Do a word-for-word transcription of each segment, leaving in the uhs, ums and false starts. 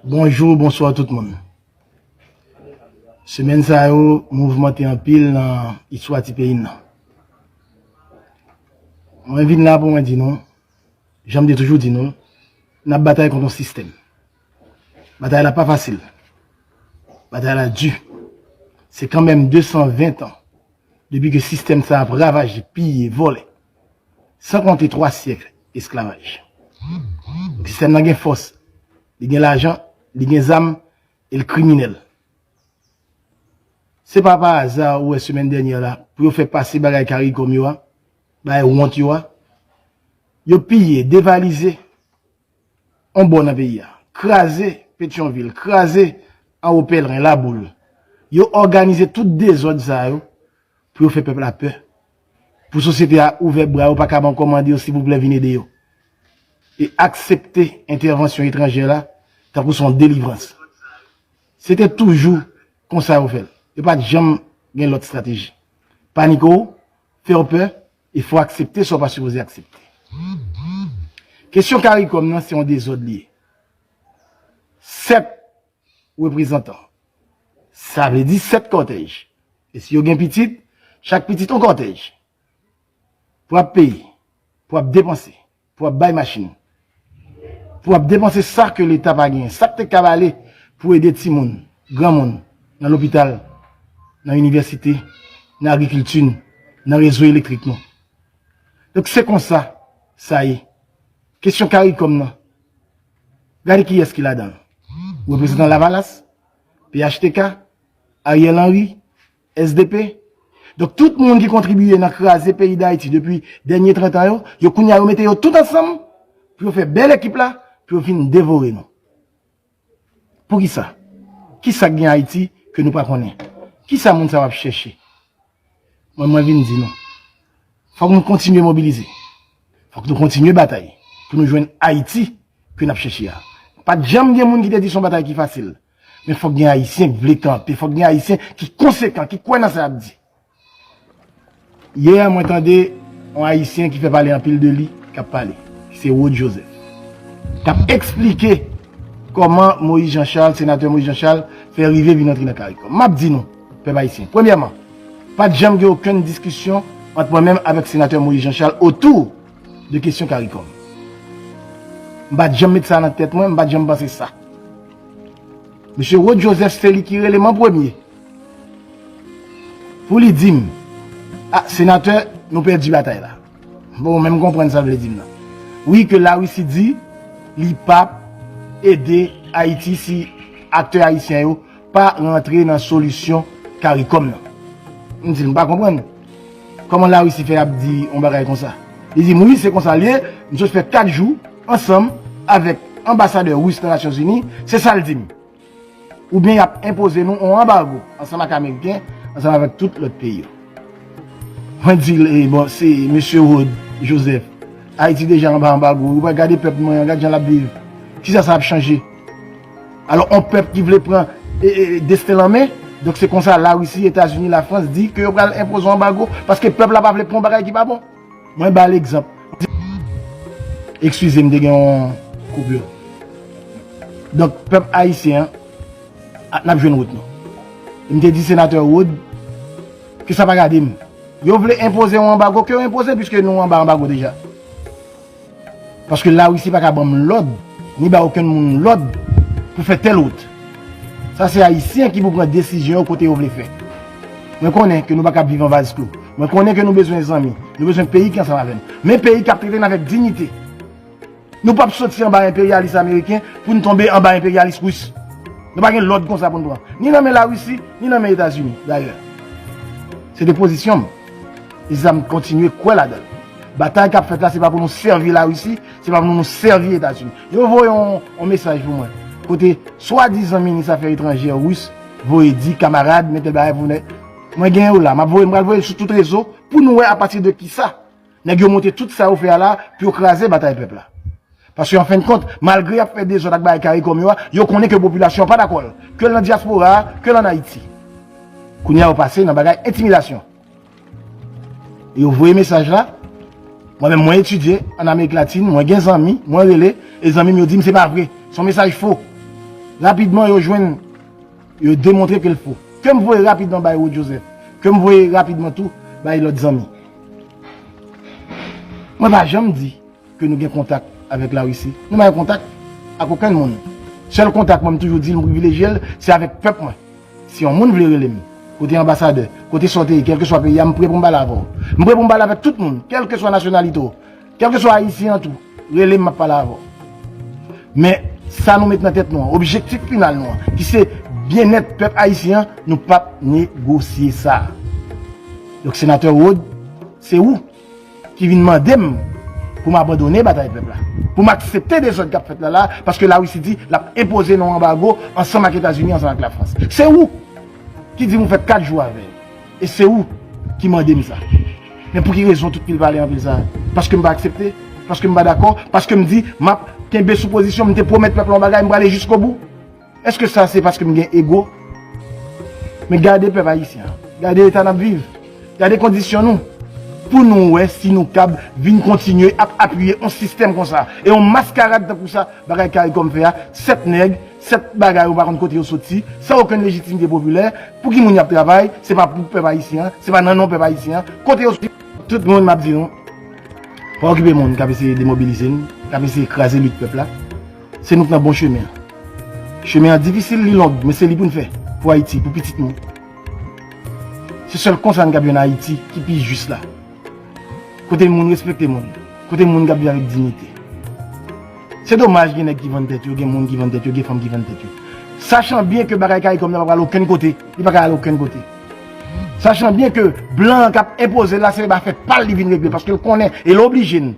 Bonjou, bonswa tout moun. Semèn sa yo mouvmante anpil nan istwa ti peyi n nan. Mwen vin la pou mwen di nou, jan m te toujou di nou, n ap batay kont yon sistèm. Batay la pa fasil. Batay la di. Se kanmenm de san ven tan depi ke sistèm sa ap ravaje, piye, vòlè, san konte twa syèk esklavaj. Sistèm nan gen fòs, li gen lajan, li gen zam, e l kriminèl. Se pa pa aza ou wè semèn dènyè la, pou yo fè pase bagay CARICOM yo a, bagay wont yo a, yo piye, devalize yon bò nan peyi a, kraze Petyonvil, kraze Anwo Pèlren, Laboul. Yo òganize tout dezòd sa yo pou yo fè pèp la pè. Pou sosyete a ouvè bra yo, pa kab ankò mande yo silvouplè vin ede yo. E aksepte entèvansyon etranjè la tankou se yon delivrans. Se te toujou konsa yo fè l. Yo pa t janm gen lòt estrateji. Panike w, fè w pè, e fè w aksepte sa w pa sipoze aksepte. Kesyon CARICOM nan se yon dezòd li ye. Sèt reprezantan. Sa vle di sèt kòtèj. E si yo gen pitit, chak pitit yon kòtèj. Pou ap peye, pou ap depanse, pou ap bay machin, pou ap depanse sa ke Leta pa genyen, sa k te kab ale pou ede timoun, granmoun, nan lopital, nan inivèsite, nan agrikilti n, nan rezo elektrik nou. Donk se konsa sa ye. Kesyon CARICOM nan, gade kiyès ki ladan l. Reprezantan Lavalas, P H T K, Ariel Henry, S D P. Donk tout moun ki kontribiye nan kraze peyi Dayiti depi dènye trant an yo, yo kounye a yo mete yo tout ansanm pou yo fè bèl ekip la, pou yo vin devore nou. Poukisa? Kisa k gen Ayiti ke nou pa konnen? Kisa moun sa yo ap chèche? Mwen, mwen vin di nou. Fòk nou kontinye mobilize. Fòk nou kontinye batay pou nou jwenn Ayiti ke n ap chèche a. Pa t janm gen moun ki te di se yon batay ki fasil. Men fòk gen Ayisyen k vle kanpe, fòk gen Ayisyen ki konsekan, ki kwè nan sa y ap di. Yè, mwen tande yon Ayisyen ki fè pale anpil de li, k ap pale. Se Rod Joseph. K ap eksplike kòman Moïse Jean Charles, senatè Moïse Jean Charles, fè rive vin antre nan CARICOM. M ap di nou, pèp ayisyen, premyèman, pa t janm gen okenn diskisyon ant mwen menm avèk senatè Moïse Jean Charles otou de kesyon CARICOM. M pa t janm met sa nan tèt mwen, m pa t janm panse sa. Mesye Rod Joseph se li ki rele m an premye pou li di m, "A, senatè, nou pèdi batay la." Bon, ou menm konprann sa l vle di m nan. Wi, ke Larisi di li p ap ede Ayiti si aktè ayisyen yo pa rantre nan solisyon CARICOM nan. M di l, "M pa konprann. Kòman Larisi fè ap di yon bagay konsa?" Li di m, "Wi, se konsa l ye. M sot fè kat jou ansanm avèk anbasadè ris nan Nasyonzini." Se sa l di m. Oubyen y ap enpoze nou yon anbago ansanm ak Ameriken, ansanm avèk tout lòt peyi yo. Mwen di l, "E bon, se mesye Rod Joseph, Ayiti deja anba anbago, ou pa gade pèp mwen an, gad jan l ap viv. Kisa sa ap chanje?" Alò, yon pèp ki vle pran e, e, desten l an men, donk se konsa Larisi, Etazini, Lafrans di ke yo pral enpoze yon anbago, paske pèp la pa vle pran yon bagay ki pa bon. Mwen ba l egzanp. Eskize m, te gen yon koupure. Donk, pèp ayisyen an, a, n ap jwenn wout nou. M te di senatè Rod ke sa pa gade m. Yo vle enpoze yon anbago, ke yo enpoze, piske nou anba anbago deja. Paske Larisi pa ka ban m lòd, ni ba okenn moun lòd pou fè tèl wout. Sa se Ayisyen ki pou pran desizyon yo kote yo vle fè. Mwen konnen ke nou pa ka ap viv an vaz klo. Mwen konnen ke nou bezwen zanmi. Nou bezwen peyi ki ansanm avè n. Men peyi k ap trete n avèk diyite. Nou p ap soti anba enperyalis ameriken pou n tonbe anba enperyalis ris. Nou pa gen lòd konsa pou n pran. Ni nan men Larisi, ni nan men Etazini, dayè. Se te pozisyon m. E sa m kontinye kwè ladan l. Batay k ap fèt la, se pa pou nou sèvi Larisi, se pa pou nou sèvi Etazini. Yo voye yon, yon mesaj pou mwen. Kote swadizan minis afè etranjè ris voye di kamarad, men tèl bagay pou nèg. Mwen gen yo la, m ap voye, m pral voye l sou tout rezo pou nou wè apati de kisa nèg yo monte tout sa yo fè a la pou yo kraze batay pèp la. Paske an fen de kont, malgre y ap fè dezòd ak bagay CARICOM yo a, yo konnen ke popilasyon an pa dakò l, ke l nan dyaspora a, ke l ann Ayiti. Kounye a yo pase nan bagay entimidasyon. E yo voye mesaj la. Mwen menm, mwen etidye ann Amerik Latin, mwen gen zanmi, mwen rele, e zanmi m yo di m se pa vre. Se yon mesaj fo. Rapidman, yo jwenn, yo demontre ke l fo. Ke m voye rapidman bay Rod Joseph. Ke m voye rapidman tou bay lòt zanmi. Mwen pa janm di ke nou gen kontak avèk Larisi. Nou pa gen kontak ak okenn moun. Sèl kontak mwen, m toujou di l, m privilejye l, se avèk pèp mwen. Si yon moun vle rele m, kote anbasadè, kote sa w te ye, kèlkeswa peyi a, m pre pou m pale avè w. M pre pou m pale avèk tout moun, kèlkeswa nasyonalite w, kèlkeswa ayisyen an tou, rele m, m ap pale avè w. Men, sa nou met nan tèt nou an, objektif final nou an, ki se byennèt pèp ayisyen an, nou p ap negosye sa. Donk, senatè Rod, se ou ki vin mande m pou m abandone batay pèp la, pou m aksepte dezòd k ap fèt la la, paske Larisi di l ap enpoze nou anbago ansanm ak Etazini, ansanm ak Lafrans. Se ou ki di m ou fè kat jou avè yo. E se ou ki mande m sa. Men pou ki rezon tout pil pale anpil sa? Paske m pa aksepte? Paske m pa dakò? Paske m di m ap kenbe sou pozisyon, m te pwomèt pèp la yon bagay, m prale jiskobou? Èske sa se paske m gen ego? Men gade pèp ayisyen an. Gade eta n ap viv. Gade kondisyon nou. Pou nou wè si nou kab vin kontinye ap apiye yon sistèm konsa. E yon maskarad tankou sa, bagay Caricom fè a, sèt nèg, sèt bagay ou pa konn kote yo soti, san okenn lejitimite popilè, pou ki moun y ap travay, se pa pou pèp ayisyen an, se pa nan non pèp ayisyen an, kote yo soti. Tout moun m ap di nou, pa okipe moun k ap eseye demobilize n, k ap eseye kraze lit pèp la. Se nou k nan bon chemen an. Chemen an difisil, li long, men se li pou n fè. Pou Ayiti, pou pitit nou. Se sèl konsa n kab jwenn Ayiti ki pi jis la. Kote moun respekte moun. Kote moun kab viv avèk diyite. Se domaj gen nèg ki vann tèt yo, gen moun ki vann tèt yo, gen fanm ki vann tèt yo. Sachan byen ke bagay Caricom nan pa pral okenn kote. Li pa ka al okenn kote. Sachan byen ke blan an k ap enpoze l la, se afè pa l li vin regle, paske l konnen, e l oblije n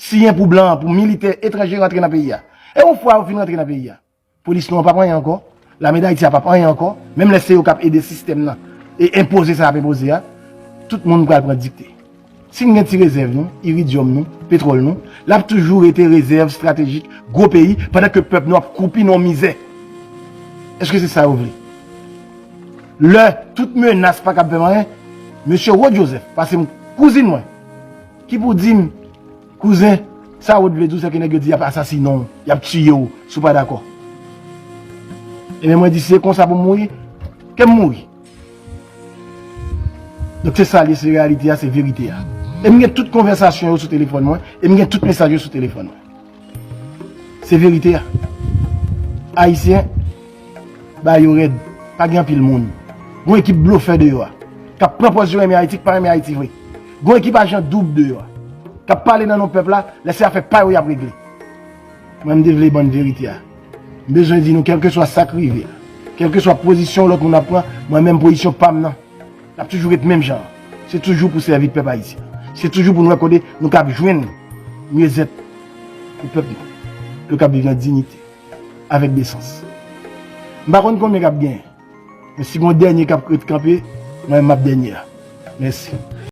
siyen pou blan an, pou militè etranje rantre nan peyi a. E yon fwa yo fin rantre nan peyi a, polis nou an p ap anyen ankò, lame Dayiti a p ap anyen ankò, menm lè se yo k ap ede sistèm nan e enpoze sa y ap enpoze a, tout moun pral pran dikte. Si n gen ti rezèv nou, iridyòm nou, petwòl nou, l ap toujou rete rezèv estratejik gwo peyi, pandan ke pèp nou ap kwoupi nan mizè. Èske se sa yo vle? Lè tout menas pa kab fè m anyen, mesye Rod Joseph, pase m kouzin mwen, ki pou di m, kouzen, sa Rod vle di w, se ke nèg yo di y ap asasinen w, y ap tiye w, si w pa dakò. Ebyen, mwen di, si se konsa pou m mouri, ke m mouri. Donk, se sa l ye, se reyalite a, se verite a. E m gen tout konvèsasyon yo sou telefòn mwen, e m gen tout mesaj yo sou telefòn mwen. Se verite a. Ayisyen, ba yo rèd. Pa gen anpil moun. Gon ekip blofè deyò a. K ap pran pòz yo renmen Ayiti, k pa renmen Ayiti vre. Gon ekip ajan doub deyò a. K ap pale nan non pèp la, lè se afè pa yo y ap regle. Mwen, m te vle ban n verite a. M bezwen di nou, kèlkeswa sa k rive a, kèlkeswa pozisyon lòt moun ap pran, mwen menm pozisyon pa m nan, l ap toujou ret menm jan an. Se toujou pou sèvi pèp ayisyen an. Se toujou pou n wè kote nou kab jwenn myezèt pou pèp nou. Yo kab viv nan diyite, avèk desans. M pa konn konbyen k ap genyen, men si gon dènye k ap ret kanpe, mwen menm m ap dènye a. Mèsi.